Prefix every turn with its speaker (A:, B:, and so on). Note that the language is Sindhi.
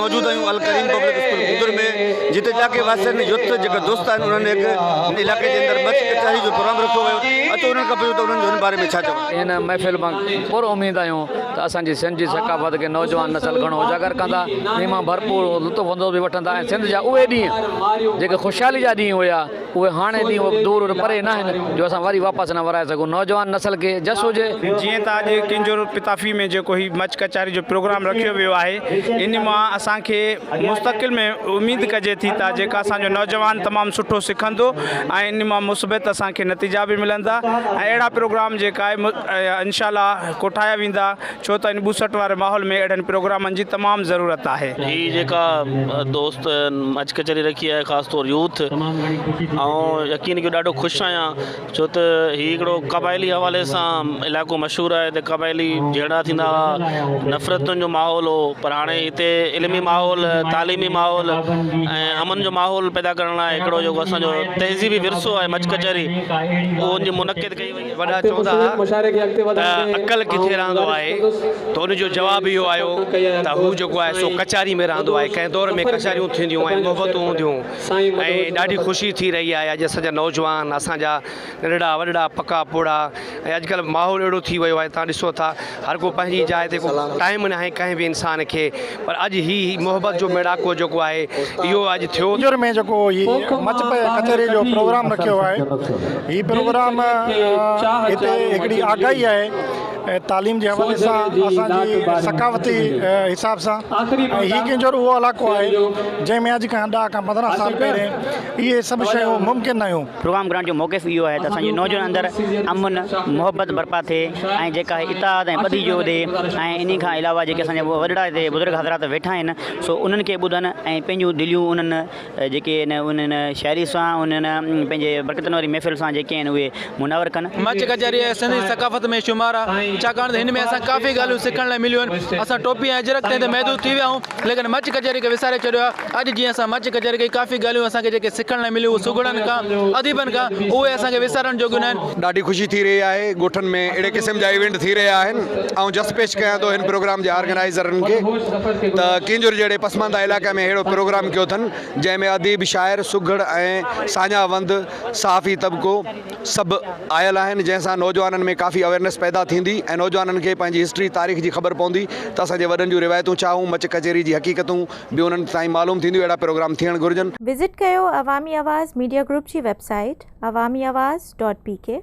A: موجود آهيون الڪريم پبلڪ اسڪول گدر ۾ جتي جاکي واسين يوٿ جيڪا دوست آهن انهن هڪ هن علائقي جي اندر مچ ڪچهري جو پروگرام رکيو ويو اچو انهن کان پڇون ته انهن جو هن باري ۾ ڇا چوڻ آهي.
B: هن محفل مان پر اميد آهيون ته اسان جي سنڌ جي ثقافت کي نوجوان نسل گهڻو اجاگر ڪندا ۽ مان ڀرپور لطف اندوز به وٺندا ۽ سنڌ جا اهي ڏينهن جيڪي خوشحالي جا ڏينهن هيا اهي هاڻي ڏينهن اهي دور پري ناهن جو اسان وري واپس نه ورائي سگهون نوجوان نسل کي جس هجي.
C: جيئن ته اڄ ڪنجور پتافي ۾ جيڪو هي مچ ڪچهري جو پروگرام رکيو ويو آهي ان مان اسان کي مستقل ۾ اميد ڪجي ٿي ته جيڪا اسان جو نوجوان تمام سٺو سکندو ۽ ان مان مثبت اسان کي نتيجا به ملندا ۽ اهڙا پروگرام جيڪا آهي انشاء الله ڪوٺايا ويندا ڇو ته ان ٻوسٽ واري ماحول ۾ اهڙن پروگرامن جي تمام ضرورت آهي.
D: هي جيڪا دوست مچ ڪچهري رکي آهي خاص طور يوٿ آئون يقين ڪيو ڏاڍو خوش آهيان ڇو ته هي هڪڙو قبائلي حوالي سان علائقو مشهور آهي ته قبائلي جهيڙا ٿيندا هئا نفرتن جو ماحول هو پر هاڻي هتي علمي ماحول تعليمي ماحول ۽ امن جو ماحول پيدا ڪرڻ لاء هڪڙو جيڪو اسان جو تهذيبي ورثو آهي مچ ڪچهري اهو ان جي منعقد ڪئي وئي آهي.
E: وڏا چوندا ها ته عقل ڪٿي رهندو آهي ته ان جو جواب اهو آيو ته هو جيڪو آهي سو ڪچهري ۾ رهندو آهي ڪنهن دور ۾ ڪچهريون ٿينديون ۽ محبتون هونديون ۽ ڏاڍي خوشي ٿي رهي آهي اڄ اسان جا نوجوان اسان جا ننڍڙا وڏڙا پڪا پوڙها ۽ اڄڪلهه ماحول اهڙو ٿي ويو آهي تان ڏسو ٿا هر ڪو پنهنجي جاء تي ڪو ٽائيم ناهي ڪنهن به انسان کي پر اڄ هي محبت جو ميڙاڪو جيڪو آهي اهو اڄ ٿيو.
F: ڪنجر ۾ جيڪو هي مچ ڪچهري جو پروگرام رکيو آهي هي پروگرام هتي هڪڙي آگاهي آهي تعليم جي حوالي سان اسان جي ثقافتي حساب سان ۽ هي ڪنجر اهو علائقو آهي جنهن ۾ اڄ کان ڏهه کان 15 سال پهرين اهي سڀ شيون ممڪن نه هيون.
G: پروگرام ڪرڻ جو موقف اهو آهي ته اسان جي نوجوانن اندر امن محبت برپا ٿئي ۽ جيڪا آهي اتحاد ۽ ٻڌي جو ڏي ۽ انهي کان علاوه جيڪي اسان جا وڏڙا هتي بزرگ حضرات ويٺا آهن سو انهن کي ٻڌن ۽ پنهنجون دليون انهن جيڪي آهن انهن شاعري سان انهن پنهنجي برڪتن واري محفل سان جيڪي آهن اهي منور ڪن.
H: مچ ڪچهري سنڌي ثقافت ۾ شمار آهي ڇاڪاڻ ته هن ۾ اسان ڪافي ڳالهيون سکڻ لاء مليون آهن اسان ٽوپي ۽ اجرڪ تائين ته محدود ٿي ويا آهيون ليڪن مچ ڪچهري کي وساري ڇڏيو آهي اڄ جيئن اسان مچ ڪچهري ڪئي ڪافي ڳالهيون اسان کي جيڪي سکڻ لاء مليون اهي سگهڙن کان اديبن کان اهي اسان کي وسارڻ جوڳيون ناهن.
I: ڏاڍي خوشي ٿي رهي آهي ڳوٺن ۾ اهڙي قسم جا ايونٽ ٿي رهيا آهن آئون جس پيش ڪيان ٿو هن پروگرام جي آرگنائيزرن کي ته ڪينجهر جهڙي پسمانده علائقي ۾ اهڙو پروگرام ڪيو اٿن جنهن ۾ اديب شاعر سگهڙ ۽ ساڃاهه وند صحافي طبقو سڀ آيل آهن جنهن سان نوجوانن ۾ ڪافي اويرنيس پيدا ٿيندي ۽ نوجوانن کي پنهنجي هسٽري تاريخ جي خبر پوندي ته اسان جي وڏن جون روايتون ڇا هيون مچ ڪچهري جي حقيقتون به انهن تائين معلوم ٿينديون اهڙا پروگرام ٿيڻ گهرجن.
J: وزٽ ڪيو عوامي آواز ميڊيا گروپ جي website Awami Awaz dot P K.